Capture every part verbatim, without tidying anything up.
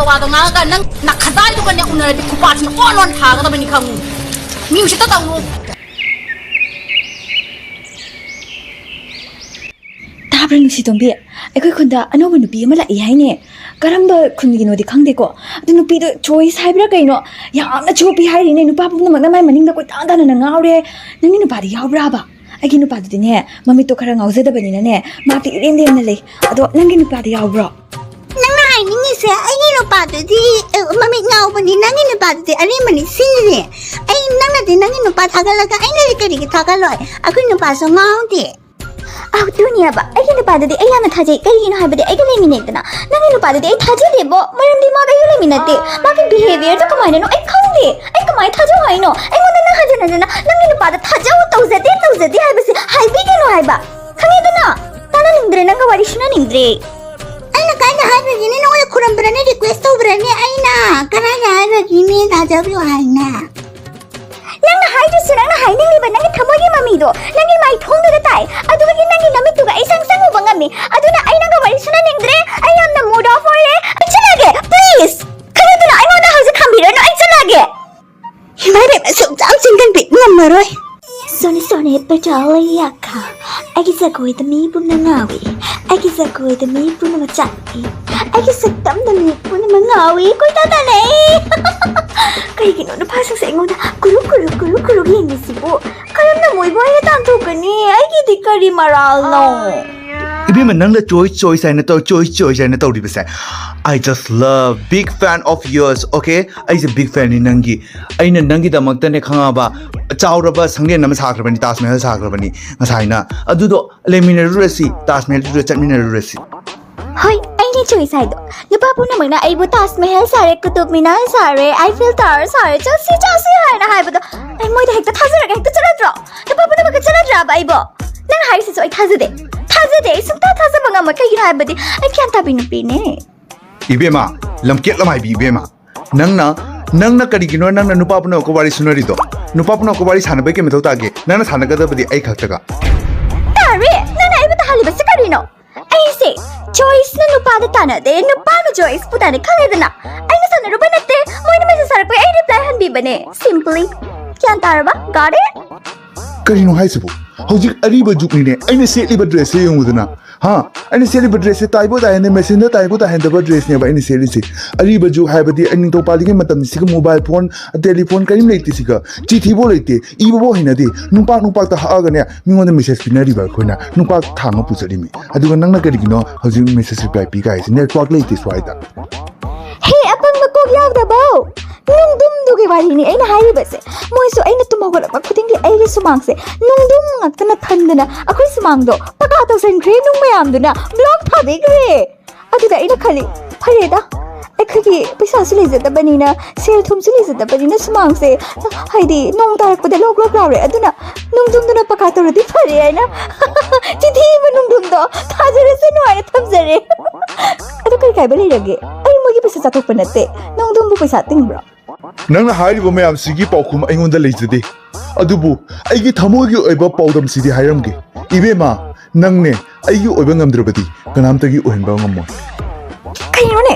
ꯋꯥꯗꯣ ꯉꯥꯡꯉꯒ ꯅꯪ ꯅꯈꯗꯥꯏꯗꯨꯒꯅꯦ ꯎꯅꯔꯗꯤ ꯈꯨꯄꯥꯛꯁꯤꯅ ꯑꯣꯟ ꯑꯣꯟ ꯊꯥꯒꯗꯕꯅꯤ ꯈꯪꯉꯨ꯫ ꯃꯤ ꯎꯁꯤꯠꯇ ꯇꯧꯅꯨ꯫ ꯇꯥꯕ꯭ꯔꯥ ꯅꯨꯡꯁꯤꯇꯣꯝꯕꯤ? ꯑꯩꯈꯣꯏ ꯈꯨꯟꯗ ꯑꯅꯧꯕ ꯅꯨꯄꯤ ꯑꯃ ꯂꯥꯛꯏ ꯍꯥꯏꯅꯦ꯫ ꯀꯔꯝꯕ ꯈꯨꯟꯒꯤꯅꯣꯗꯤ ꯈꯪꯗꯦꯀꯣ꯫ ꯑꯗꯨ ꯅꯨꯄꯤꯗꯣ ꯆꯣꯏꯁ ꯍꯥꯏꯕ꯭ꯔꯥ ꯀꯩꯅꯣ? ꯌꯥꯝꯅ ꯆꯣꯞꯄꯤ ꯍꯥꯏꯔꯤꯅꯦ꯫ ꯅꯨꯄꯥ ꯄꯨꯝꯅꯃꯛꯅ ꯃꯥꯏ ꯃꯅꯤꯡꯗ ꯀꯣꯏꯇꯥꯟ ꯇꯥꯟꯅꯅ ꯉꯥꯎꯔꯦ꯫ ꯅꯪꯒꯤ ꯅꯨꯄꯥꯗꯤ ꯌꯥꯎꯕ꯭ꯔꯥꯕ? ꯑꯩꯒꯤ ꯅꯨꯄꯥꯗꯨꯗꯤꯅꯦ, ꯃꯃꯤꯠꯇꯣ ꯈꯔ ꯉꯥꯎꯖꯗꯕꯅꯤꯅꯅꯦ, ꯃꯥꯗꯤ ꯏꯔꯦꯝ ꯂꯦꯝꯅ ꯂꯩ꯫ ꯑꯗꯣ ꯅꯪꯒꯤ ꯅꯨꯄꯥꯗꯤ ꯌꯥꯎꯕ꯭ꯔꯣ? ꯅꯪꯅ ꯍꯥꯏꯅꯤꯡꯉꯤꯁꯦ ꯑꯩꯒꯤ ꯅꯨꯄꯥꯗꯨꯗꯤ, ꯑ, ꯃꯃꯤꯠ ꯉꯥꯎꯕꯅꯤ, ꯅꯪꯒꯤ ꯅꯨꯄꯥꯗꯨꯗꯤ ꯑꯔꯦꯝꯕꯅꯤ ꯁꯤꯅꯤꯅꯦ꯫ ꯑꯩ, ꯅꯪꯅꯗꯤ ꯅꯪꯒꯤ ꯅꯨꯄꯥ ꯊꯥꯒꯠꯂꯒ ꯑꯩꯅꯗꯤ ꯀꯔꯤꯒꯤ ꯊꯥꯒꯠꯂꯣꯏ? ꯑꯩꯈꯣꯏ ꯅꯨꯄꯥꯁꯨ ꯉꯥꯎꯗꯦ꯫ ꯑꯧ, ꯑꯗꯨꯅꯦꯕ, ꯑꯩꯒꯤ ꯅꯨꯄꯥꯗꯨꯗꯤ ꯑꯩ ꯌꯥꯝꯅ ꯊꯥꯖꯩ꯫ ꯀꯩꯒꯤꯅꯣ ꯍꯥꯏꯕꯗꯤ ꯑꯩꯒ ꯂꯩꯃꯤꯟꯅꯩꯗꯅ꯫ ꯅꯪꯒꯤ ꯅꯨꯄꯥꯗꯨꯗꯤ ꯑꯩ ꯊꯥꯖꯗꯦꯕꯣ, ꯃꯔꯝꯗꯤ ꯃꯥꯒ ꯑꯩꯒ ꯂꯩꯃꯤꯟꯅꯗꯦ꯫ ꯃꯥꯒꯤ ꯕꯤꯍꯦꯕꯤꯌꯔꯗꯣ ꯀꯃꯥꯏꯅꯅꯣ ꯑꯩ ꯈꯪꯗꯦ꯫ ꯑꯩ ꯀꯃꯥꯏꯅ ꯊꯥꯖꯧ ꯍꯥꯏꯅꯣ? ꯑꯩꯉꯣꯟꯗ ꯅꯪ ꯍꯟꯖꯤꯟ ꯍꯟꯖꯤꯟꯅ ꯅꯪꯒꯤ ꯅꯨꯄꯥꯗ ꯊꯥꯖꯧ, ꯇꯧꯖꯗꯦ, ꯇꯧꯖꯗꯦ ꯍꯥꯏꯕꯁꯦ ꯍꯥꯏꯕꯤꯒꯅꯨ ꯍꯥꯏꯕ꯫ ꯈꯪꯉꯦꯗꯅ? ꯇꯥꯟꯅꯅꯤꯡꯗ꯭ꯔꯦ, ꯅꯪꯒ ꯋꯥꯔꯤ ꯁꯨꯅꯅꯤꯡꯗ꯭ꯔꯦ꯫ ꯑꯩꯅ ꯀꯥꯏꯗ ꯍꯥꯏꯈ꯭ꯔꯒꯦꯅꯦ? ꯅꯉꯣꯟꯗ ꯈꯨꯔꯝꯕ꯭ꯔꯅꯦ, ꯔꯤꯀ꯭ꯋꯦꯁ ꯇꯧꯕ꯭ꯔꯅꯦ ꯑꯩꯅ? ꯀꯗꯥꯏꯗ ꯍꯥꯏꯈ꯭ꯔꯒꯦꯅꯦ ꯊꯥꯖꯕꯤꯌꯨ ꯍꯥꯏꯅ? ꯅꯪꯅ ꯍꯥꯏꯗ꯭ꯔꯁꯨ ꯅꯪꯅ ꯍꯥꯏꯅꯤꯡꯂꯤꯕ ꯅꯪꯒꯤ ꯊꯃꯣꯏꯒꯤ ꯃꯃꯤꯗꯣ ꯅꯪꯒꯤ ꯃꯥꯏꯊꯣꯡꯗꯨꯗ ꯇꯥꯏ꯫ ꯑꯗꯨꯒꯤ ꯅꯪꯒꯤ ꯅꯃꯤꯠꯇꯨꯒ ꯑꯩ ꯁꯪ ꯁꯪ ꯎꯕ ꯉꯝꯃꯤ꯫ ꯑꯗꯨꯅ ꯑꯩ ꯅꯪꯒ ꯋꯥꯔꯤ ꯁꯨꯅꯅꯤꯡꯗ꯭ꯔꯦ꯫ ꯑꯩ ꯌꯥꯝꯅ mood off ꯑꯣꯏꯔꯦ꯫ ꯑꯩ ꯆꯠꯂꯒꯦ, please꯫ ꯈꯪꯉꯦꯗꯅ, ꯑꯩꯉꯣꯟꯗ ꯍꯧꯖꯤꯛ ꯈꯥꯝꯕꯤꯔꯅꯨ, ꯑꯩ ꯆꯠꯂꯒꯦ꯫ ꯏꯃꯥ ꯏꯕꯦꯝꯃ, ꯑꯁꯨꯛ ꯌꯥꯝ ꯆꯤꯟꯒꯟꯕꯤ ꯉꯝꯃꯔꯣꯏ꯫ ꯁꯣꯅꯤ ꯁꯣꯅꯤ ꯄꯦꯇ꯭ꯔꯣꯜ ꯌꯥꯈꯥ꯫ ꯑꯩꯒꯤ ꯖꯒꯣꯏꯗ ꯃꯤ ꯄꯨꯝꯅ ꯉꯥꯎꯏ꯫ ꯑꯩꯒꯤ ꯖꯒꯣꯏꯗ ꯃꯤ ꯄꯨꯝꯅꯃꯛ ꯆꯥꯛꯏ꯫ ꯑꯩꯒꯤ ꯁꯛꯇꯝꯗ ꯃꯤ ꯄꯨꯝꯅꯃꯛ ꯉꯥꯎꯏ꯫ ꯀꯣꯏꯇꯥ ꯇꯥꯅꯩ꯫ ꯀꯩꯒꯤꯅꯣ ꯅꯨꯄꯥꯁꯤꯡꯁꯦ ꯑꯩꯉꯣꯟꯗ ꯀꯨꯔꯨꯛ ꯀꯨꯔꯨꯛ ꯀꯨꯔꯨꯛ ꯀꯨꯔꯨꯛ ꯌꯦꯡꯉꯤꯁꯤꯕꯨ? ꯀꯔꯝꯅ ꯃꯣꯏꯕꯨ ꯑꯩꯅ ꯇꯥꯟꯊꯣꯛꯀꯅꯤ? ꯑꯩꯒꯤꯗꯤ ꯀꯔꯤ ꯃꯔꯥꯜꯅꯣ? ꯏꯕꯦꯝꯃ, ꯅꯪꯅ ꯆꯣꯏꯁ ꯆꯣꯏꯁ ꯍꯥꯏꯅ ꯇꯧ, ꯆꯣꯏꯁ ꯆꯣꯏꯁ ꯍꯥꯏꯅ ꯇꯧꯔꯤꯕꯁꯦ, I just love, big fan of yours, okay? ꯑꯩꯁꯦ ꯕꯤꯛ ꯐꯦꯟꯅꯤ ꯅꯪꯒꯤ꯫ ꯑꯩꯅ ꯅꯪꯒꯤꯗꯃꯛꯇꯅꯦ, ꯈꯪꯉꯕ, ꯆꯥꯎꯔꯕ ꯁꯪꯂꯦꯟ ꯑꯃ ꯁꯥꯈ꯭ꯔꯕꯅꯤ, ꯇꯥꯖ ꯃꯍꯜ ꯁꯥꯈ꯭ꯔꯕꯅꯤ ꯉꯁꯥꯏꯅ꯫ ꯑꯗꯨꯗꯣ ꯂꯩꯃꯤꯟꯅꯔꯨꯔꯁꯤ, ꯇꯥꯖ ꯃꯍꯜꯗꯨꯗ ꯆꯠꯃꯤꯟꯅꯔꯨꯔꯁꯤ꯫ ꯍꯣꯏ, ꯑꯩꯅꯦ ꯆꯣꯏꯁ ꯍꯥꯏꯗꯣ꯫ ꯅꯨꯄꯥ ꯄꯨꯝꯅꯃꯛꯅ ꯑꯩꯕꯨ ꯇꯥꯖ ꯃꯍꯜ ꯁꯥꯔꯦ, ꯀꯨꯇꯨꯕ ꯃꯤꯅꯥꯔ ꯁꯥꯔꯦ, ꯑꯥꯏꯐꯦꯜ ꯇꯥꯋꯔ ꯁꯥꯔꯦ, ꯆꯠꯁꯤ ꯆꯠꯁꯤ ꯍꯥꯏꯅ ꯍꯥꯏꯕꯗꯣ ꯑꯩ ꯃꯣꯏꯗ ꯍꯦꯛꯇ ꯊꯥꯖꯔꯒ ꯍꯦꯛꯇ ꯆꯠꯂꯗ꯭ꯔꯣ? ꯅꯨꯄꯥ ꯄꯨꯝꯅꯃꯛꯀ ꯆꯠꯂꯗ꯭ꯔꯥꯕ ꯑꯩꯕꯣ? ꯅꯪ ꯍꯥꯏꯔꯤꯁꯤꯁꯨ ꯑꯩ ꯊꯥꯖꯗꯦ꯫ ꯊꯥꯖꯗꯦ, ꯑꯩ ꯁꯨꯡꯊꯥ ꯊꯥꯖꯕ ꯉꯝꯃꯣꯏ꯫ ꯀꯩꯒꯤꯅꯣ ꯍꯥꯏꯕꯗꯤ ꯑꯩ ꯒ꯭ꯌꯥꯟ ꯇꯥꯕꯤ ꯅꯨꯄꯤꯅꯦ꯫ ꯏꯕꯦꯝꯃ, ꯂꯝꯀꯦꯠ ꯂꯝꯍꯥꯏꯕꯤ ꯏꯕꯦꯝꯃ, ꯅꯪꯅ, ꯅꯪꯅ ꯀꯔꯤꯒꯤꯅꯣ ꯅꯪꯅ ꯅꯨꯄꯥ ꯄꯨꯝꯅꯃꯛꯀ ꯋꯥꯔꯤ ꯁꯨꯅꯔꯤꯗꯣ? ꯅꯨꯄꯥ ꯄꯨꯝꯅꯃꯛꯀ ꯋꯥꯔꯤ ꯁꯥꯟꯅꯕꯩ ꯀꯩ ꯃꯊꯧ ꯇꯥꯒꯦ? ꯅꯪꯅ ꯁꯥꯟꯅꯒꯗꯕꯗꯤ ꯑꯩ ꯈꯛꯇꯒ꯫ ꯇꯥꯔꯦ, ꯅꯪꯅ ꯑꯩꯕꯨ ꯇꯥꯍꯜꯂꯤꯕꯁꯤ ꯀꯔꯤꯅꯣ? ꯑꯩꯁꯦ ꯆꯣꯏꯁꯅ ꯅꯨꯄꯥꯗ ꯇꯥꯟꯅꯗꯦ, ꯅꯨꯄꯥꯅ ꯆꯣꯏꯁꯄꯨ ꯇꯥꯟꯅꯩ, ꯈꯪꯉꯦꯗꯅ꯫ ꯑꯩꯅ ꯁꯥꯟꯅꯔꯨꯕ ꯅꯠꯇꯦ, ꯃꯣꯏꯅ ꯃꯦꯁꯦꯖ ꯊꯥꯔꯛꯄꯩ ꯑꯩ ꯔꯤꯄ꯭ꯂꯥꯏ ꯍꯟꯕꯤꯕꯅꯦ, ꯁꯤꯝꯄ꯭ꯂꯤ꯫ ꯒ꯭ꯌꯥꯟ ꯇꯥꯔꯕ? Got it? ꯀꯔꯤꯅꯣ ꯍꯥꯏꯁꯤꯕꯨ? ꯍꯧꯖꯤꯛ ꯑꯔꯤꯕ ꯖꯨꯛꯅꯤꯅꯦ꯫ ꯑꯩꯅ ꯁꯦꯠꯂꯤꯕ ꯗ꯭ꯔꯦꯁꯁꯦ ꯌꯦꯡꯉꯨꯗꯅ꯫ ꯍꯥ? ꯑꯩꯅ ꯁꯦꯠꯂꯤꯕ ꯗ꯭ꯔꯦꯁꯁꯦ ꯇꯥꯏꯕꯣ ꯇꯥꯏꯍꯟꯗꯦ, ꯃꯦꯆꯤꯟꯗ ꯇꯥꯏꯕꯣ ꯇꯥꯏꯍꯟꯗꯕ ꯗ꯭ꯔꯦꯁꯅꯦꯕ ꯑꯩꯅ ꯁꯦꯠꯂꯤꯁꯦ꯫ ꯑꯔꯤꯕ ꯖꯨꯛ ꯍꯥꯏꯕꯗꯤ ꯑꯩ ꯅꯤꯡꯊꯧ ꯄꯥꯜꯂꯤꯉꯩ ꯃꯇꯝꯁꯤꯒ ꯃꯣꯕꯥꯏꯜ ꯐꯣꯟ, ꯇꯦꯂꯤꯐꯣꯟ ꯀꯔꯤꯝ ꯂꯩꯇꯦ ꯁꯤꯒ꯫ ꯆꯤꯊꯤꯐꯥꯎ ꯂꯩꯇꯦ, ꯏꯕꯐꯥꯎ ꯍꯩꯅꯗꯦ꯫ ꯅꯨꯄꯥꯛ ꯅꯨꯄꯥꯛꯇ ꯍꯛꯑꯒꯅꯦ ꯃꯤꯉꯣꯟꯗ ꯃꯦꯁꯦꯖ ꯄꯤꯅꯔꯤꯕ ꯑꯩꯈꯣꯏꯅ꯫ ꯅꯨꯄꯥꯛ ꯊꯥꯡꯉ ꯄꯨꯖꯔꯤꯃꯤ꯫ ꯑꯗꯨꯒ ꯅꯪꯅ ꯀꯔꯤꯒꯤꯅꯣ ꯍꯧꯖꯤꯛ ꯃꯦꯁꯦꯖ ꯔꯤꯄ꯭ꯂꯥꯏ ꯄꯤꯒꯥꯏꯁꯦ? ꯅꯦꯠꯋꯥꯛ ꯂꯩꯇꯦ ꯁ꯭ꯋꯥꯏꯗ꯫ ꯍꯦ, ꯑꯄꯪꯕ ꯀꯣꯛ ꯌꯥꯎꯗꯕꯧ! ꯅꯨꯡꯗꯨꯝꯗꯨꯒꯤ ꯋꯥꯔꯤꯅꯤ ꯑꯩꯅ ꯍꯥꯏꯔꯤꯕꯁꯦ꯫ ꯃꯣꯏꯁꯨ ꯑꯩꯅ ꯇꯨꯝ ꯍꯧꯒꯠꯂꯛꯄ ꯈꯨꯗꯤꯡꯒꯤ ꯑꯩꯒꯤ ꯁꯨꯃꯥꯡꯁꯦ ꯅꯨꯡꯗꯨꯝ ꯉꯥꯛꯇꯅ ꯊꯟꯗꯅ ꯑꯩꯈꯣꯏ ꯁꯨꯃꯥꯡꯗꯣ ꯄꯀꯥ ꯇꯧꯁꯟꯈ꯭ꯔꯦ, ꯅꯨꯡ ꯃꯌꯥꯝꯗꯨꯅ ꯕ꯭ꯂꯣꯛ ꯊꯥꯕꯤꯈ꯭ꯔꯦ꯫ ꯑꯗꯨꯗ ꯑꯩꯅ ꯈꯜꯂꯤ, ꯐꯔꯦꯗ, ꯑꯩꯈꯣꯏꯒꯤ ꯄꯩꯁꯥꯁꯨ ꯂꯩꯖꯗꯕꯅꯤꯅ, ꯁꯦꯜ ꯊꯨꯝꯁꯨ ꯂꯩꯖꯗꯕꯅꯤꯅ ꯁꯨꯃꯥꯡꯁꯦ, ꯍꯥꯏꯗꯤ, ꯅꯣꯡ ꯇꯥꯔꯛꯄꯗ ꯂꯣꯛ ꯂꯣꯛ ꯂꯥꯎꯔꯦ, ꯑꯗꯨꯅ ꯅꯨꯡꯗꯨꯝꯗꯨꯅ ꯄꯀꯥ ꯇꯧꯔꯗꯤ ꯐꯔꯦ ꯍꯥꯏꯅ ꯆꯤꯊꯤ ꯑꯃ ꯅꯨꯡꯗꯨꯝꯗꯣ ꯊꯥꯖꯔꯁꯅꯨ ꯍꯥꯏꯅ ꯊꯝꯖꯔꯦ꯫ ꯑꯗꯨ ꯀꯔꯤ ꯀꯥꯏꯕ ꯂꯩꯔꯒꯦ? ꯑꯩ ꯃꯣꯏꯒꯤ ꯄꯩꯁꯥ ꯆꯥꯊꯣꯛꯄ ꯅꯠꯇꯦ꯫ ꯅꯣꯡꯗꯨꯝꯕꯨ ꯄꯩꯁꯥ ꯇꯤꯡꯕ꯭ꯔꯣ? ꯅꯪꯅ ꯍꯥꯏꯔꯤꯕ ꯃꯌꯥꯝꯁꯤꯒꯤ ꯄꯥꯎꯈꯨꯝ ꯑꯩꯉꯣꯟꯗ ꯂꯩꯖꯗꯦ꯫ ꯑꯗꯨꯕꯨ ꯑꯩꯒꯤ ꯊꯃꯣꯏꯒꯤ ꯑꯣꯏꯕ ꯄꯥꯎꯗꯝꯁꯤꯗꯤ ꯍꯥꯏꯔꯝꯒꯦ꯫ ꯏꯕꯦꯝꯃ, ꯅꯪꯅꯦ ꯑꯩꯒꯤ ꯑꯣꯏꯕ ꯉꯝꯗ꯭ꯔꯕꯗꯤ ꯀꯅꯥꯝꯇꯒꯤ ꯑꯣꯏꯍꯟꯕ ꯉꯝꯃꯣꯏ꯫ ꯀꯩꯅꯣꯅꯦ?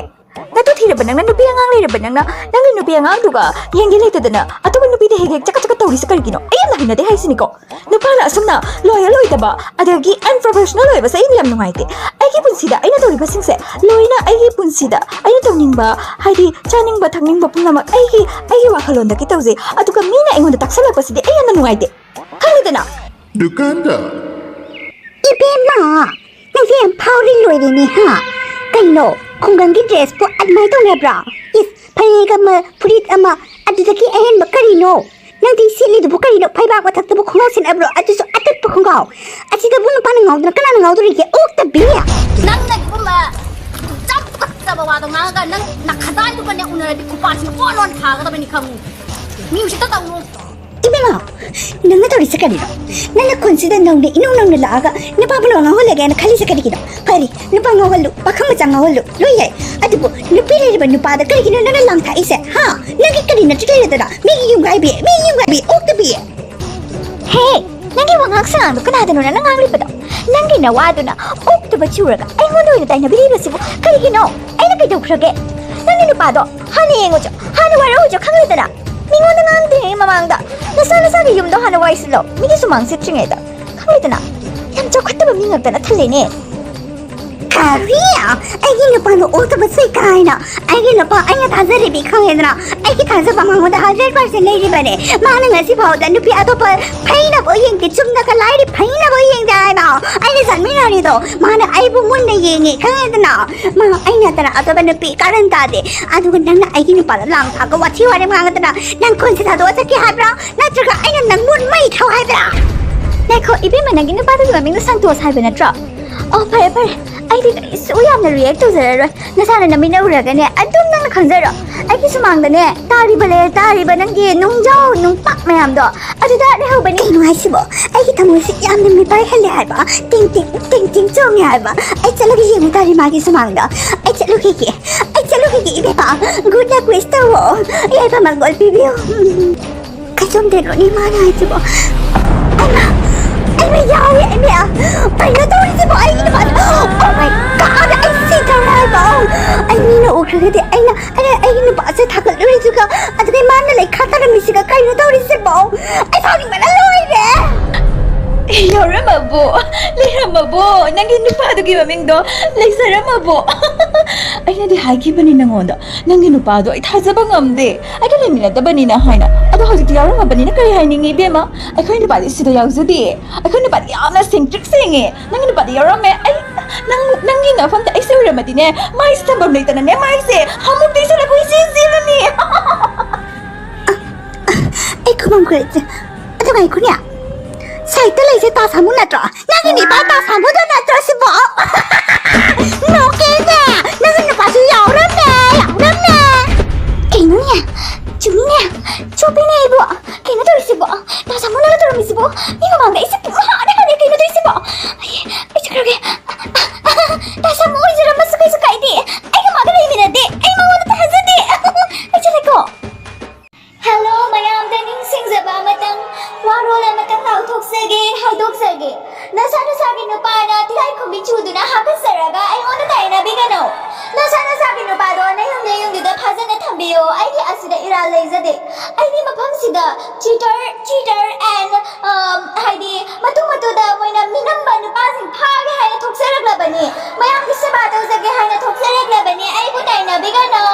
ꯅꯇꯨ ꯊꯤꯔꯕ ꯅꯪꯅ, ꯅꯨꯄꯤ ꯑꯉꯥꯡ ꯂꯩꯔꯕ ꯅꯪꯅ, ꯅꯪꯒꯤ ꯅꯨꯄꯤ ꯑꯉꯥꯡꯗꯨꯒ ꯌꯦꯡꯒꯦ ꯂꯩꯇꯗꯅ ꯑꯇꯣꯞꯄ ꯅꯨꯄꯤꯗ ꯍꯦꯛ ꯍꯦꯛ ꯆꯀꯠ ꯆꯀꯠ ꯇꯧꯔꯤꯁꯦ ꯀꯔꯤꯒꯤꯅꯣ? ꯑꯩ ꯌꯥꯝꯅ ꯍꯩꯅꯗꯦ ꯍꯥꯏꯁꯤꯅꯤꯀꯣ꯫ ꯅꯨꯄꯥꯅ ꯑꯁꯨꯝꯅ ꯂꯣꯌꯦꯜ ꯑꯣꯏꯗꯕ, ꯑꯗꯒꯤ ꯑꯟꯄ꯭ꯔꯣꯐꯦꯁꯅꯦꯜ ꯑꯣꯏꯕꯁꯦ ꯑꯩꯅ ꯌꯥꯝ ꯅꯨꯡꯉꯥꯏꯇꯦ꯫ ꯑꯩꯒꯤ ꯄꯨꯟꯁꯤꯗ ꯑꯩꯅ ꯇꯧꯔꯤꯕꯁꯤꯡꯁꯦ ꯂꯣꯏꯅ ꯑꯩꯒꯤ ꯄꯨꯟꯁꯤꯗ ꯑꯩꯅ ꯇꯧꯅꯤꯡꯕ, ꯍꯥꯏꯗꯤ ꯆꯥꯅꯤꯡꯕ ꯊꯛꯅꯤꯡꯕ ꯄꯨꯝꯅꯃꯛ ꯑꯩꯒꯤ, ꯑꯩꯒꯤ ꯋꯥꯈꯜꯂꯣꯟꯗꯒꯤ ꯇꯧꯖꯩ꯫ ꯑꯗꯨꯒ ꯃꯤꯅ ꯑꯩꯉꯣꯟꯗ ꯇꯥꯛꯁꯜꯂꯛꯄꯁꯤꯗꯤ ꯑꯩ ꯌꯥꯝꯅ ꯅꯨꯡꯉꯥꯏꯇꯦ꯫ ꯈꯪꯉꯦꯗꯅ? ꯗꯨꯀꯥꯟꯗ ꯏꯕꯦꯝꯃ, ꯅꯪꯁꯦ ꯌꯥꯝ ꯐꯥꯎꯔꯤ ꯂꯣꯏꯔꯦꯅꯦ ꯍꯥ? ꯀꯩꯅꯣ, ꯈꯨꯡꯒꯪꯒꯤ ꯗ꯭ꯔꯦꯁꯄꯨ ꯑꯗꯨꯃꯥꯏꯅ ꯇꯧꯅꯕ꯭ꯔꯣ? ꯏꯁ, ꯐꯅꯦꯛ ꯑꯃ, ꯐꯨꯔꯤꯠ ꯑꯃ, ꯑꯗꯨꯗꯒꯤ ꯑꯍꯦꯟꯕ ꯀꯔꯤꯅꯣ? ꯅꯪꯗꯤ ꯁꯦꯠꯂꯤꯗꯨꯕꯨ ꯀꯔꯤꯅꯣ? ꯐꯩꯕꯥꯛ ꯃꯊꯛꯇꯕꯨ ꯈꯣꯡꯒ꯭ꯔꯥꯎ ꯁꯦꯠꯅꯕ꯭ꯔꯣ? ꯑꯗꯨꯁꯨ ꯑꯇꯠꯄ ꯈꯣꯡꯒ꯭ꯔꯥꯎ꯫ ꯑꯁꯤꯗꯕꯨ ꯅꯨꯄꯥꯅ ꯉꯥꯎꯗꯅ ꯀꯅꯥꯅ ꯉꯥꯎꯗꯣꯔꯤꯒꯦ? ꯑꯣꯛꯇꯕꯤ! ꯅꯪꯅ ꯏꯕꯨꯝꯕ ꯆꯞ ꯆꯞꯆꯕ ꯋꯥꯗꯣ ꯉꯥꯡꯉꯒ ꯅꯪ ꯅꯈꯗꯥꯏꯗꯨꯒꯅꯦ ꯎꯅꯔꯗꯤ ꯈꯨꯄꯥꯛꯁꯤꯅ ꯀꯣꯟ ꯂꯣꯟ ꯊꯥꯒꯗꯕꯅꯤ ꯈꯪꯉꯨ꯫ ꯃꯤ ꯎꯁꯤꯠꯇ ꯇꯧꯅꯨ꯫ ꯏꯕꯦꯝꯃ, ꯅꯪꯅ ꯇꯧꯔꯤꯁꯦ ꯀꯔꯤꯅꯣ? ꯅꯪꯅ ꯈꯨꯟꯁꯤꯗ ꯅꯧꯅ ꯏꯅꯧ ꯅꯧꯅ ꯂꯥꯛꯑꯒ ꯅꯨꯄꯥ ꯄꯨꯝꯅꯃꯛ ꯉꯥꯎꯍꯜꯂꯒꯦꯅ ꯈꯜꯂꯤꯁꯦ ꯀꯔꯤꯒꯤꯅꯣ? ꯐꯔꯦ, ꯅꯨꯄꯥ ꯉꯥꯎꯍꯜꯂꯨ, ꯄꯥꯈꯪ ꯃꯆꯥ ꯉꯥꯎꯍꯜꯂꯨ, ꯂꯣꯏ ꯌꯥꯏ꯫ ꯑꯗꯨꯕꯨ ꯅꯨꯄꯤ ꯂꯩꯔꯤꯕ ꯅꯨꯄꯥꯗ ꯀꯔꯤꯒꯤꯅꯣ ꯅꯪꯅ ꯂꯥꯡ ꯊꯥꯛꯏꯁꯦ? ꯍꯥ? ꯅꯪꯒꯤ ꯀꯔꯤ ꯅꯠꯇ꯭ꯔ ꯂꯩꯔꯗꯅ? ꯃꯤꯒꯤ ꯌꯨꯝ ꯀꯥꯏꯕꯤ, ꯃꯤꯒꯤ ꯌꯨꯝ ꯀꯥꯏꯕꯤ, ꯑꯣꯛꯇꯕꯤ꯫ ꯍꯦ, ꯅꯪꯒꯤ ꯋꯥꯉꯥꯡ ꯁꯉꯥꯡꯗꯣ ꯀꯅꯥꯗꯅꯣ ꯅꯪꯅ ꯉꯥꯡꯂꯤꯕꯗꯣ? ꯅꯪꯒꯤ ꯅꯋꯥꯗꯨꯅ ꯑꯣꯛꯇꯕ ꯆꯨꯔꯒ ꯑꯩꯉꯣꯟꯗ ꯑꯣꯏꯅ ꯇꯥꯏꯅꯕꯤꯔꯤꯕꯁꯤꯕꯨ ꯀꯔꯤꯒꯤꯅꯣ? ꯑꯩꯅ ꯀꯩꯗꯧꯈ꯭ꯔꯒꯦ? ꯅꯪꯒꯤ ꯅꯨꯄꯥꯗꯣ ꯍꯥꯟꯅ ꯌꯦꯡꯉꯨꯆꯣ, ꯍꯥꯟꯅ ꯋꯥꯔꯛꯎꯆꯣ, ꯈꯪꯂꯦꯗꯅ? ꯃꯤꯉꯣꯟꯗ ꯉꯥꯡꯗ꯭ꯔꯤꯉꯩ ꯃꯃꯥꯡꯗ ꯅꯁꯥ ꯅꯁꯥꯒꯤ ꯌꯨꯝꯗꯣ ꯍꯥꯟꯅ ꯋꯥꯏꯁꯤꯜꯂꯣ, ꯃꯤꯒꯤ ꯁꯨꯃꯥꯡ ꯁꯤꯠꯇ꯭ꯔꯤꯉꯩꯗ, ꯈꯪꯂꯦꯗꯅ? ꯌꯥꯝ ꯆꯥꯎꯈꯠꯇꯕ ꯃꯤ ꯉꯥꯛꯇꯅ ꯊꯜꯂꯦꯅꯦ꯫ ꯀꯔꯤ? ꯑꯩꯒꯤ ꯅꯨꯄꯥꯗꯣ ꯑꯣꯛꯇꯕ ꯆꯨꯏ ꯀꯥꯏꯅ? ꯑꯩꯒꯤ ꯅꯨꯄꯥ ꯑꯩꯅ ꯊꯥꯖꯔꯤꯕꯤ ꯈꯪꯉꯦꯗꯅ? ꯑꯩꯒꯤ ꯊꯥꯖꯕ ꯃꯉꯣꯟꯗ ꯍꯟꯗ꯭ꯔꯦꯠ ꯄꯥꯔꯁꯦꯟ ꯂꯩꯔꯤꯕꯅꯦ꯫ ꯃꯥꯅ ꯉꯁꯤ ꯐꯥꯎꯗ ꯅꯨꯄꯤ ꯑꯇꯣꯞꯄ ꯐꯩꯅꯕ ꯌꯦꯡꯗꯦ, ꯆꯨꯝꯅꯒ ꯂꯥꯏꯔꯤ ꯐꯩꯅꯕ ꯌꯦꯡꯗꯦ ꯍꯥꯏꯕ꯫ ꯑꯩꯅ ꯆꯠꯃꯤꯟꯅꯔꯤꯗꯣ ꯃꯥꯅ ꯑꯩꯕꯨ ꯃꯨꯟꯅ ꯌꯦꯡꯉꯦ ꯈꯪꯉꯦꯗꯅ? ꯃꯥ ꯑꯩ ꯅꯠꯇꯅ ꯑꯇꯣꯞꯄ ꯅꯨꯄꯤ ꯀꯔꯟ ꯇꯥꯗꯦ꯫ ꯑꯗꯨꯒ ꯅꯪꯅ ꯑꯩꯒꯤ ꯅꯨꯄꯥꯗ ꯂꯥꯡ ꯊꯥꯛꯑꯒ ꯋꯥꯊꯤ ꯋꯥꯔꯦꯝ ꯉꯥꯡꯉꯗꯅ ꯅꯪ ꯈꯨꯟꯁꯦ ꯊꯥꯗꯣꯛꯑ ꯆꯠꯀꯦ ꯍꯥꯏꯕ꯭ꯔꯥ? ꯅꯠꯇ꯭ꯔꯒ ꯑꯩꯅ ꯅꯪ ꯃꯨꯟ ꯃꯩ ꯊꯧ ꯍꯥꯏꯕ꯭ꯔꯥ? ꯉꯥꯏꯈꯣ ꯏꯕꯦꯝꯃ, ꯅꯪꯒꯤ ꯅꯨꯄꯥꯗꯨꯒꯤ ꯃꯃꯤꯡꯗꯣ ꯁꯟꯇꯣꯁ ꯍꯥꯏꯕ ꯅꯠꯇ꯭ꯔꯣ? ꯑꯣ, ꯐꯔꯦ ꯐꯔꯦ, ꯑꯩꯗꯤ ꯀꯔꯤꯁꯨ ꯌꯥꯝꯅ ꯔꯤꯌꯦꯛ ꯇꯧꯖꯔꯔꯣꯏ꯫ ꯅꯁꯥꯅ ꯅꯃꯤꯠꯅ ꯎꯔꯒꯅꯦ ꯑꯗꯨꯝ ꯅꯪꯅ ꯈꯪꯖꯔꯣ꯫ ꯑꯩꯒꯤ ꯁꯨꯃꯥꯡꯗꯅꯦ ꯇꯥꯔꯤꯕ ꯂꯩ, ꯇꯥꯔꯤꯕ ꯅꯪꯒꯤ ꯅꯨꯡꯖꯥꯎ ꯅꯨꯡꯄꯥꯛ ꯃꯌꯥꯝꯗꯣ ꯑꯗꯨꯗ ꯂꯩꯍꯧꯕꯅꯤ꯫ ꯀꯩꯅꯣ ꯍꯥꯏꯁꯤꯕꯣ? ꯑꯩꯒꯤ ꯊꯃꯣꯏꯁꯦ ꯌꯥꯝꯅ ꯃꯤꯄꯥꯏꯍꯜꯂꯦ ꯍꯥꯏꯕ꯫ ꯇꯤꯡ ꯇꯤꯡ ꯇꯤꯡ ꯇꯤꯡ ꯆꯣꯡꯉꯦ ꯍꯥꯏꯕ꯫ ꯑꯩ ꯆꯠꯂꯒ ꯌꯦꯡꯉꯨ ꯇꯥꯔꯦ ꯃꯥꯒꯤ ꯁꯨꯃꯥꯡꯗ꯫ ꯑꯩ ꯆꯠꯂꯨꯈꯤꯒꯦ, ꯑꯩ ꯆꯠꯂꯨꯈꯤꯒꯦ ꯏꯕꯦꯝꯃ꯫ ꯒꯨꯗ ꯂꯛ ꯋꯤꯁ ꯇꯧꯋꯣ꯫ ꯌꯥꯏꯐ ꯃꯪꯒꯣꯜ ꯄꯤꯕꯤꯌꯨ꯫ ꯀꯩꯆꯣꯝꯗꯦ ꯂꯣꯅꯤ ꯃꯥꯅ ꯍꯥꯏꯁꯤꯕꯣ? ꯑꯩꯃ, ꯑꯩꯃ ꯌꯥꯎꯔꯦ, ꯑꯩꯃ꯫ ꯀꯩꯅꯣ ꯇꯧꯔꯤꯁꯤꯕꯣ? ꯑꯩꯒꯤ ꯅꯨꯄꯥꯗꯣ, oh my God, ꯑꯩ ꯁꯤꯗꯧꯔꯦ ꯍꯥꯏꯕ꯫ ꯑꯩ ꯃꯤꯅ ꯎꯈ꯭ꯔꯒꯗꯤ ꯑꯩꯅ, ꯑꯩꯅ ꯑꯩꯒꯤ ꯅꯨꯄꯥꯁꯦ ꯊꯥꯒꯠꯂꯨꯔꯤꯁꯤꯒ, ꯑꯗꯨꯗꯩ ꯃꯥꯅ ꯂꯩꯈꯥ ꯇꯥꯔꯝꯃꯤꯁꯤꯒ ꯀꯩꯅꯣ ꯇꯧꯔꯤꯁꯤꯕꯣ? ꯑꯩ ꯁꯥꯎꯅꯤꯡꯕꯅ ꯂꯣꯏꯔꯦ꯫ ꯌꯥꯎꯔꯝꯃꯕꯣ? ꯂꯩꯔꯝꯃꯕꯣ? ꯅꯪꯒꯤ ꯅꯨꯄꯥꯗꯨꯒꯤ ꯃꯃꯤꯡꯗꯣ ꯂꯩꯖꯔꯝꯃꯕꯣ? ꯑꯩꯅꯗꯤ ꯍꯥꯏꯈꯤꯕꯅꯤ ꯅꯪꯉꯣꯟꯗ, ꯅꯪꯒꯤ ꯅꯨꯄꯥꯗꯣ ꯑꯩ ꯊꯥꯖꯕ ꯉꯝꯗꯦ꯫ ꯑꯩꯒ ꯂꯩꯃꯤꯟꯅꯗꯕꯅꯤꯅ ꯍꯥꯏꯅ꯫ ꯑꯗꯣ ꯍꯧꯖꯤꯛꯇꯤ ꯌꯥꯎꯔꯝꯃꯕꯅꯤꯅ ꯀꯔꯤ ꯍꯥꯏꯅꯤꯡꯉꯤ, ꯏꯕꯦꯝꯃ? ꯑꯩꯈꯣꯏ ꯅꯨꯄꯥꯗꯤ ꯁꯤꯗ ꯌꯥꯎꯖꯗꯦ꯫ ꯑꯩꯈꯣꯏ ꯅꯨꯄꯥꯗꯤ ꯌꯥꯝꯅ ꯁꯦꯡꯇ꯭ꯔꯤꯛ ꯁꯦꯡꯉꯦ꯫ ꯅꯪꯒꯤ ꯅꯨꯄꯥꯗꯤ ꯌꯥꯎꯔꯝꯃꯦ꯫ ꯑꯩ, ꯅꯪ, ꯅꯪꯒꯤ ꯅꯐꯝꯗ ꯑꯩꯁꯦ ꯑꯣꯏꯔꯝꯃꯗꯤꯅꯦ, ꯃꯥꯏꯁꯦ ꯊꯝꯐꯝ ꯂꯩꯇꯅꯅꯦ, ꯃꯥꯏꯁꯦ ꯍꯥꯃꯨꯛꯇꯩ ꯆꯦꯜꯂ ꯀꯣꯏꯆꯦꯟ ꯆꯦꯜꯂꯅꯤ꯫ ꯑꯩ ꯈꯨꯃꯝ ꯈꯨꯔꯦ꯫ ꯑꯗꯨ ꯉꯥꯏꯈꯣꯅꯦ꯫ ꯁꯥꯏꯠꯇ ꯂꯩꯁꯦ ꯇꯥ ꯁꯥꯃꯨ ꯅꯠꯇ꯭ꯔꯣ? ꯅꯪꯒꯤ ꯅꯨꯄꯥ ꯇꯥ ꯁꯥꯃꯨꯗꯣ ꯅꯠꯇ꯭ꯔꯣ ꯁꯤꯕꯣ? ꯅꯣꯛꯀꯦꯅꯦ꯫ ꯅꯪꯒꯤ ꯅꯨꯄꯥꯁꯨ ꯌꯥꯎꯔꯝꯃꯦ, ꯌꯥꯎꯔꯝꯃꯦ꯫ ꯀꯩꯅꯣꯅꯦ? ꯆꯨꯝꯃꯤꯅꯦ꯫ ꯆꯣꯞꯄꯤꯅꯦ ꯑꯩꯕꯨ꯫ ꯀꯩꯅꯣ ꯇꯧꯔꯤꯁꯤꯕꯣ? ꯇꯥ ꯁꯥꯃꯨꯅꯒ ꯇꯧꯔꯝꯃꯤꯁꯤꯕꯣ? ꯃꯤ ꯃꯃꯥꯡꯗ ꯑꯩꯁꯦ ꯄꯨꯡꯍꯥꯠ ꯍꯥꯠꯂꯦ꯫ ꯀꯩꯅꯣ ꯇꯧꯔꯤꯁꯤꯕꯣ? ꯑꯩ, ꯑꯩ ꯆꯠꯈ꯭ꯔꯒꯦ꯫ ꯇꯥ ꯁꯥꯃꯨ ꯑꯣꯏꯖꯔꯝꯃꯁꯨ ꯀꯩꯁꯨ ꯀꯥꯏꯗꯦ꯫ ꯑꯩꯒ ꯃꯥꯒ ꯂꯩꯃꯤꯟꯅꯗꯦ꯫ ꯑꯩ ꯃꯉꯣꯟꯗ ꯊꯥꯖꯗꯦ꯫ ꯑꯩ ꯆꯠꯂꯦꯀꯣ꯫ ꯍꯦꯜꯂꯣ ꯃꯌꯥꯝꯗ ꯅꯤꯡꯁꯤꯡꯖꯕ ꯑꯃꯇꯪ, ꯋꯥꯔꯣꯜ ꯑꯃꯇꯪ ꯂꯥꯎꯊꯣꯛꯆꯒꯦ, ꯍꯥꯏꯗꯣꯛꯆꯒꯦ꯫ ꯅꯁꯥ ꯅꯁꯥꯒꯤ ꯅꯨꯄꯥꯅ ꯇꯤꯜꯍꯥꯏꯈꯨꯝꯕꯤ ꯆꯨꯗꯨꯅ ꯍꯥꯀꯠꯆꯔꯒ ꯑꯩꯉꯣꯟꯗ ꯇꯥꯏꯅꯕꯤꯒꯅꯨ꯫ ꯅꯁꯥ ꯅꯁꯥꯒꯤ ꯅꯨꯄꯥꯗꯣ ꯅꯌꯨꯝ ꯅꯌꯨꯝꯗꯨꯗ ꯐꯖꯅ ꯊꯝꯕꯤꯌꯣ꯫ ꯑꯩꯗꯤ ꯑꯁꯤꯗ ꯏꯔꯥꯜ ꯂꯩꯖꯗꯦ꯫ ꯑꯩꯗꯤ ꯃꯐꯝꯁꯤꯗ cheater, cheater and, ꯑꯝ, ꯍꯥꯏꯗꯤ ꯃꯇꯨ ꯃꯇꯨꯗ ꯃꯣꯏꯅ ꯃꯤꯅꯝꯕ ꯅꯨꯄꯥꯁꯤꯡ ꯐꯥꯒꯦ ꯍꯥꯏꯅ ꯊꯣꯛꯆꯔꯛꯂꯕꯅꯤ꯫ ꯃꯌꯥꯝꯒꯤ ꯁꯦꯕꯥ ꯇꯧꯖꯒꯦ ꯍꯥꯏꯅ ꯊꯣꯛꯆꯔꯛꯂꯕꯅꯤ꯫ ꯑꯩꯕꯨ ꯇꯥꯏꯅꯕꯤꯒꯅꯨ꯫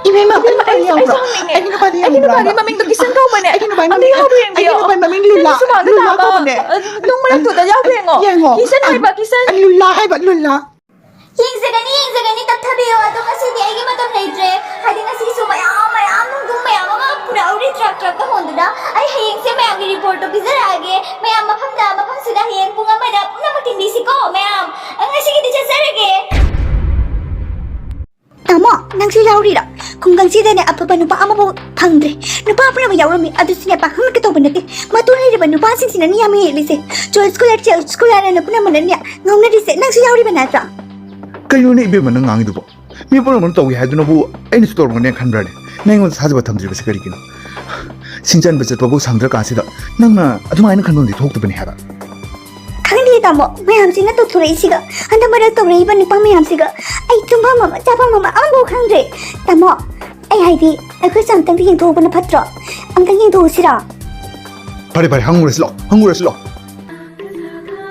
ꯏꯕꯦꯝꯃ, ꯑꯩ, ꯑꯩ, ꯑꯩ ꯌꯥꯎꯕ꯭ꯔꯣ? ꯁꯥꯎꯅꯤꯡꯉꯦ꯫ ꯑꯩꯒꯤ ꯅꯨꯄꯥꯗꯤ ꯑꯩꯒꯤ ꯌꯥꯝ ꯅꯨꯄꯥꯒꯤ ꯂꯥꯡꯕ꯫ ꯃꯃꯤꯡꯗꯣ ꯀꯤꯁꯟ ꯀꯧꯕꯅꯦ꯫ ꯑꯩꯒꯤ ꯅꯨꯄꯥꯒꯤ ꯑꯝꯇ ꯌꯥꯎꯕ꯭ꯔꯥ ꯌꯦꯡꯕꯤꯌꯣ꯫ ꯑꯩꯒꯤ ꯅꯨꯄꯥꯒꯤ ꯃꯃꯤꯡ ꯂꯨꯂꯥ, ꯅꯪꯒꯤ ꯁꯨꯃꯥꯡꯗ ꯂꯨꯂꯥ ꯇꯥꯕ ꯀꯧꯕꯅꯦ꯫ ꯅꯣꯡꯃꯩ ꯂꯪꯇꯨꯗ ꯌꯥꯎꯕ꯭ꯔꯥ ꯌꯦꯡꯉꯣ꯫ ꯌꯦꯡꯉꯣ꯫ ꯀꯤꯁꯟ ꯍꯥꯏꯕ, ꯀꯤꯁꯟ꯫ ꯂꯨꯂꯥ ꯍꯥꯏꯕ, ꯂꯨꯂꯥ꯫ ꯌꯦꯡꯖꯒꯅꯤ, ꯌꯦꯡꯖꯒꯅꯤ, ꯇꯞꯊꯕꯤꯌꯣ꯫ ꯑꯗꯣ ꯉꯁꯤꯗꯤ ꯑꯩꯒꯤ ꯃꯇꯝ ꯂꯩꯇ꯭ꯔꯦ꯫ ꯍꯥꯏꯗꯤ ꯉꯁꯤꯁꯨ ꯃꯌꯥꯝ, ꯃꯌꯥꯝ, ꯅꯨꯡꯗꯨꯡ ꯃꯌꯥꯝ ꯑꯃ ꯄꯨꯔꯛꯎꯔꯤ ꯇ꯭ꯔꯛ ꯇ꯭ꯔꯛꯇ ꯍꯣꯟꯗꯨꯅ꯫ ꯑꯩ ꯍꯌꯦꯡꯁꯦ ꯃꯌꯥꯝꯒꯤ ꯔꯤꯄꯣꯔꯠꯇꯣ ꯄꯤꯖꯔꯛꯑꯒꯦ꯫ ꯃꯌꯥꯝ ꯃꯐꯝꯗ, ꯃꯐꯝꯁꯤꯗ ꯍꯌꯦꯡ ꯄꯨꯡ ꯑꯃꯗ ꯄꯨꯝꯅꯃꯛ ꯊꯤꯡꯕꯤꯁꯤꯀꯣ, ꯃꯌꯥꯝ꯫ ꯑꯩ ꯉꯁꯤꯒꯤꯗꯤ ꯆꯠꯆꯔꯒꯦ꯫ ꯇꯥꯃꯣ, ꯅꯪꯁꯨ ꯌꯥꯎꯔꯤꯔꯣ? ꯈꯨꯡꯒꯪꯁꯤꯗꯅꯦ ꯑꯐꯕ ꯅꯨꯄꯥ ꯑꯃꯐꯥꯎ ꯐꯪꯗ꯭ꯔꯦ꯫ ꯅꯨꯄꯥ ꯄꯨꯝꯅꯃꯛ ꯌꯥꯎꯔꯝꯃꯤ, ꯑꯗꯨꯁꯨꯅꯦ ꯄꯥꯈꯪꯅ ꯀꯩꯗꯧꯕ ꯅꯠꯇꯦ꯫ ꯃꯇꯨ ꯂꯩꯔꯕ ꯅꯨꯄꯥꯁꯤꯡꯁꯤꯅꯅꯦ ꯌꯥꯝ ꯍꯦꯜꯂꯤꯁꯦ꯫ ꯆꯣꯜ ꯁ꯭ꯀꯨꯂꯔ, ꯆꯣꯜ ꯁ꯭ꯀꯨꯂꯔ ꯍꯥꯏꯅ ꯄꯨꯝꯅꯃꯛꯅꯅꯦ ꯉꯥꯎꯅꯔꯤꯁꯦ꯫ ꯅꯪꯁꯨ ꯌꯥꯎꯔꯤꯕ ꯅꯠꯇ꯭ꯔꯣ? ꯀꯩꯅꯣꯅꯦ ꯏꯕꯦꯝꯃ ꯅꯪ ꯉꯥꯡꯉꯤꯗꯨꯕꯣ? ꯃꯤ ꯄꯨꯝꯅꯃꯛꯅ ꯇꯧꯏ ꯍꯥꯏꯗꯨꯅꯕꯨ ꯑꯩꯅꯁꯨ ꯇꯧꯔꯝꯒꯅꯦ ꯈꯟꯕ꯭ꯔꯅꯦ? ꯅꯪ ꯑꯩꯉꯣꯟꯗ ꯊꯥꯖꯕ ꯊꯝꯗ꯭ꯔꯤꯕꯁꯦ ꯀꯔꯤꯒꯤꯅꯣ? ꯁꯤꯡꯆꯟꯕ ꯆꯠꯄꯕꯨ ꯁꯪꯗ꯭ꯔꯀꯥꯟꯁꯤꯗ ꯅꯪꯅ ꯑꯗꯨꯃꯥꯏꯅ ꯈꯟꯐꯝꯗꯤ ꯊꯣꯛꯇꯕꯅꯤ ꯍꯥꯏꯕ꯫ ꯈꯪꯗꯦ ꯇꯥꯃꯣ, ꯃꯌꯥꯝꯁꯤꯅ ꯇꯧꯊꯣꯔꯛꯏꯁꯤꯒ, ꯍꯟꯗꯛ ꯃꯔꯛ ꯇꯧꯔꯛꯏꯕ ꯅꯨꯄꯥ ꯃꯌꯥꯝꯁꯤꯒ ꯑꯩ ꯇꯨꯝꯐꯝ ꯑꯃ ꯆꯥꯐꯝ ꯑꯃ ꯑꯃꯐꯥꯎ ꯈꯪꯗ꯭ꯔꯦ꯫ ꯇꯥꯃꯣ, ꯑꯩ ꯍꯥꯏꯗꯤ ꯑꯩꯈꯣꯏꯁꯨ ꯑꯝꯇꯪꯗꯤ ꯌꯦꯡꯊꯣꯛꯎꯕꯅ ꯐꯠꯇ꯭ꯔꯣ? ꯑꯝꯇꯪ ꯌꯦꯡꯊꯣꯛꯎꯁꯤꯔꯣ? ꯐꯔꯦ ꯐꯔꯦ, ꯍꯪꯉꯨꯔꯁꯤ ꯂꯥꯛꯑꯣ, ꯍꯪꯉꯨꯔꯁꯤ ꯂꯥꯛꯑꯣ꯫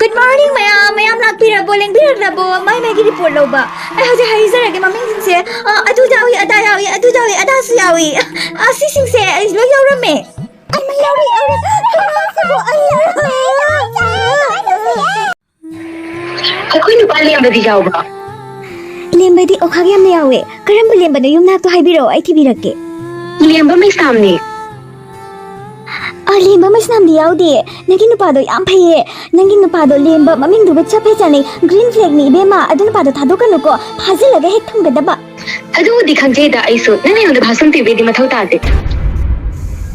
Good morning ꯃꯌꯥꯝ, ꯃꯌꯥꯝ ꯂꯥꯛꯄꯤꯔꯕꯣ, ꯂꯦꯡꯕꯤꯔꯛꯂꯕꯣ? ꯃꯥꯏ ꯃꯥꯏꯒꯤ ꯔꯤꯄꯣꯔꯠ ꯂꯧꯕ꯫ ꯑꯩ ꯍꯧꯖꯤꯛ ꯍꯥꯏꯖꯔꯒꯦ ꯃꯃꯤꯡꯁꯤꯡꯁꯦ꯫ ꯑ, ꯑꯗꯨ ꯌꯥꯎꯏ, ꯑꯗꯥ ꯌꯥꯎꯏ, ꯑꯗꯨ ꯌꯥꯎꯏ, ꯑꯗꯥꯁꯨ ꯌꯥꯎꯏ꯫ ꯑ, ꯁꯤꯁꯤꯡꯁꯦ ꯑꯩ ꯂꯣꯏ ꯌꯥꯎꯔꯝꯃꯦ꯫ ꯑꯩ ꯃꯩ ꯌꯥꯎꯔꯤ, ꯌꯥꯎꯔꯤ꯫ ꯀꯩꯅꯣ ꯁꯤꯕꯨ? ꯑꯩ ꯌꯥꯎꯔꯝꯃꯦ꯫ ꯑꯩꯈꯣꯏ ꯅꯨꯄꯥ ꯂꯦꯝꯕꯗꯤ ꯌꯥꯎꯕ꯭ꯔꯣ? ꯂꯦꯝꯕꯗꯤ ꯑꯣꯈꯥꯛ ꯌꯥꯝꯅ ꯌꯥꯎꯋꯦ꯫ ꯀꯔꯝꯕ ꯂꯦꯝꯕꯅꯣ? ꯌꯨꯝꯅꯥꯛꯇꯣ ꯍꯥꯏꯕꯤꯔꯛꯑꯣ, ꯑꯩ ꯊꯤꯕꯤꯔꯛꯀꯦ꯫ ꯂꯦꯝꯕ ꯃꯩꯁꯅꯥꯝꯅꯦ꯫ ꯑ, ꯂꯦꯝꯕ ꯃꯩꯁꯅꯥꯝꯗꯤ ꯌꯥꯎꯗꯦ꯫ ꯅꯪꯒꯤ ꯅꯨꯄꯥꯗꯣ ꯌꯥꯝ ꯐꯩꯌꯦ꯫ ꯅꯪꯒꯤ ꯅꯨꯄꯥꯗꯣ ꯂꯦꯝꯕ ꯃꯃꯤꯡꯗꯨꯒ ꯆꯞ ꯍꯦꯛ ꯆꯥꯅꯩ꯫ Green flagꯅꯤ ꯏꯕꯦꯝꯃ꯫ ꯑꯗꯨ ꯅꯨꯄꯥꯗꯣ ꯊꯥꯗꯣꯛꯀꯅꯨꯀꯣ꯫ ꯐꯥꯖꯤꯜꯂꯒ ꯍꯦꯛ ꯊꯝꯒꯗꯕ꯫ ꯑꯗꯨꯕꯨꯗꯤ ꯈꯪꯖꯩꯗ ꯑꯩꯁꯨ꯫ ꯅꯪ ꯑꯩꯉꯣꯟꯗ ꯚꯥꯁꯟ ꯄꯤꯕꯩꯗꯤ ꯃꯊꯧ ꯇꯥꯗꯦ꯫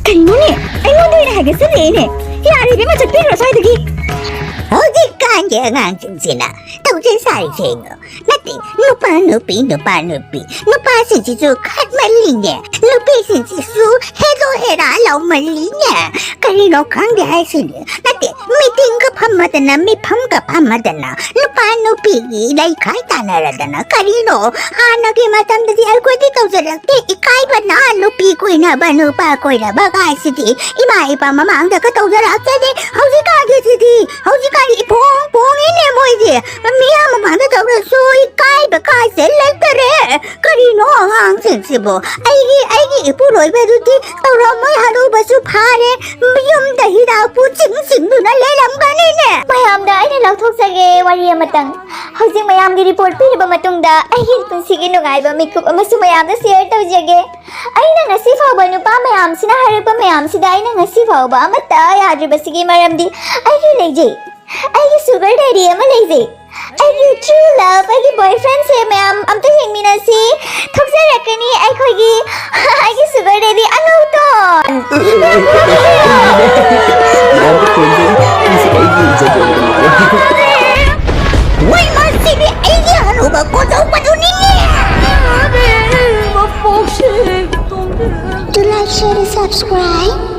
ꯀꯩꯅꯣꯅꯦ? ꯑꯩꯉꯣꯟꯗ ꯑꯣꯏꯅ ꯍꯥꯏꯒꯠꯁꯜꯂꯛꯑꯦꯅꯦ꯫ ꯌꯥꯔꯦ ꯏꯕꯦꯝꯃ, ꯆꯠꯄꯤꯈ꯭ꯔꯣ ꯁ꯭ꯋꯥꯏꯗꯒꯤ꯫ ꯍꯧꯖꯤꯛꯀꯥꯟꯒꯤ ꯑꯉꯥꯡꯁꯤꯡꯁꯤꯅ ꯇꯧꯖ ꯁꯥꯔꯤꯁꯦ ꯌꯦꯡꯉꯣ꯫ ꯅꯠꯇꯦ, ꯅꯨꯄꯥ ꯅꯨꯄꯤ, ꯅꯨꯄꯥ ꯅꯨꯄꯤ, ꯅꯨꯄꯥꯁꯤꯡꯁꯤꯁꯨ ꯈꯠꯃꯜꯂꯤꯅꯦ, ꯅꯨꯄꯤꯁꯤꯡꯁꯤꯁꯨ ꯍꯦꯔꯣ ꯍꯦꯔꯥ ꯂꯧꯃꯜꯂꯤꯅꯦ꯫ ꯀꯔꯤꯅꯣ ꯈꯪꯗꯦ ꯍꯥꯏꯁꯤꯅꯤ꯫ ꯅꯠꯇꯦ, ꯃꯤꯇꯤꯡꯒ ꯐꯝꯃꯗꯅ, ꯃꯤꯐꯝꯒ ꯐꯝꯃꯗꯅ, ꯅꯨꯄꯥ ꯅꯨꯄꯤꯒꯤ ꯂꯩꯈꯥꯏ ꯇꯥꯟꯅꯔꯗꯅ, ꯀꯔꯤꯅꯣ? ꯍꯥꯟꯅꯒꯤ ꯃꯇꯝꯗꯗꯤ ꯑꯩꯈꯣꯏꯗꯤ ꯇꯧꯖꯔꯛꯇꯦ꯫ ꯏꯀꯥꯏꯕꯅ ꯅꯨꯄꯤ ꯀꯣꯏꯅꯕ, ꯅꯨꯄꯥ ꯀꯣꯏꯅꯕ ꯀꯥꯏꯁꯤꯗꯤ ꯏꯃꯥ ꯏꯄꯥ ꯃꯃꯥꯡꯗꯒ ꯇꯧꯖꯔꯛꯇꯦ꯫ ꯍꯧꯖꯤꯛꯀꯥꯟꯒꯤꯁꯤꯗꯤ, ꯍꯧꯖꯤꯛꯀꯥꯟꯗꯤ ꯏꯐꯣꯡ ꯐꯣꯡꯉꯤꯅꯦ ꯃꯣꯏꯗꯤ꯫ ꯃꯤꯌꯥꯝ ꯃꯃꯥꯡꯗ ꯇꯧꯔꯁꯨ ꯏꯀꯥꯏꯕ ꯀꯥꯏꯁꯦ ꯂꯩꯇꯔꯦ꯫ ꯀꯔꯤꯅꯣ ꯑꯉꯥꯡꯁꯤꯡꯁꯤꯕꯨ? ꯑꯩꯒꯤ, ꯑꯩꯒꯤ ꯏꯄꯨꯔꯣꯏꯕꯗꯨꯗꯤ ꯇꯧꯔꯝꯃꯣꯏ, ꯍꯅꯨꯕꯁꯨ ꯐꯥꯔꯦ꯫ ꯌꯨꯝꯗ ꯍꯤꯗꯥꯛꯄꯨ ꯆꯤꯡ ꯆꯤꯡꯗꯨꯅ ꯂꯩꯔꯝꯒꯅꯤꯅꯦ꯫ ꯃꯌꯥꯝꯗ ꯑꯩꯅ ꯂꯥꯎꯊꯣꯛꯆꯒꯦ ꯋꯥꯔꯤ ꯑꯃꯇꯪ꯫ ꯍꯧꯖꯤꯛ ꯃꯌꯥꯝꯒꯤ ꯔꯤꯄꯣꯔꯠ ꯄꯤꯔꯕ ꯃꯇꯨꯡꯗ ꯑꯩꯒꯤ ꯄꯨꯟꯁꯤꯒꯤ ꯅꯨꯡꯉꯥꯏꯕ ꯃꯤꯀꯨꯞ ꯑꯃꯁꯨ ꯃꯌꯥꯝꯗ ꯁꯤꯌꯔ ꯇꯧꯖꯒꯦ꯫ ꯑꯩꯅ ꯉꯁꯤ ꯐꯥꯎꯕ ꯅꯨꯄꯥ ꯃꯌꯥꯝꯁꯤꯅ ꯍꯥꯏꯔꯛꯄ ꯃꯌꯥꯝꯁꯤꯗ ꯑꯩꯅ ꯉꯁꯤ ꯐꯥꯎꯕ ꯑꯃꯠꯇ ꯌꯥꯗ꯭ꯔꯤꯕꯁꯤꯒꯤ ꯃꯔꯝꯗꯤ ꯑꯩꯒꯤ ꯂꯩꯖꯩ꯫ ꯑꯩꯒꯤ ꯁꯨꯒꯔ ꯗꯦꯗꯤ ꯑꯃ ꯂꯩꯖꯩ꯫ ꯑꯩꯒꯤ ꯇ꯭ꯔꯨ ꯂꯚ, ꯑꯩꯒꯤ ꯕꯣꯏꯐ꯭ꯔꯦꯟꯁꯦ ꯃꯌꯥꯝ ꯑꯝꯇ ꯌꯦꯡꯃꯤꯟꯅꯁꯤ꯫ ꯊꯣꯛꯆꯔꯛꯀꯅꯤ ꯑꯩꯈꯣꯏꯒꯤ, ꯑꯩꯒꯤ ꯁꯨꯒꯔ ꯗꯦꯗꯤ ꯑꯉꯧꯇꯣꯟ꯫ ꯃꯌꯥꯝꯗ ꯈꯨꯔꯨꯝꯖꯔꯤ꯫ ꯃꯁꯤ ꯑꯩꯒꯤ ꯏꯖꯠ ꯌꯣꯟꯕꯅꯤꯀꯣ꯫ ꯋꯥꯏ, ꯃꯁꯤꯗꯤ ꯑꯩꯒꯤ ꯍꯅꯨꯕ ꯀꯣꯆꯧꯕꯗꯨꯅꯤꯅꯦ꯫ To like, share, and subscribe.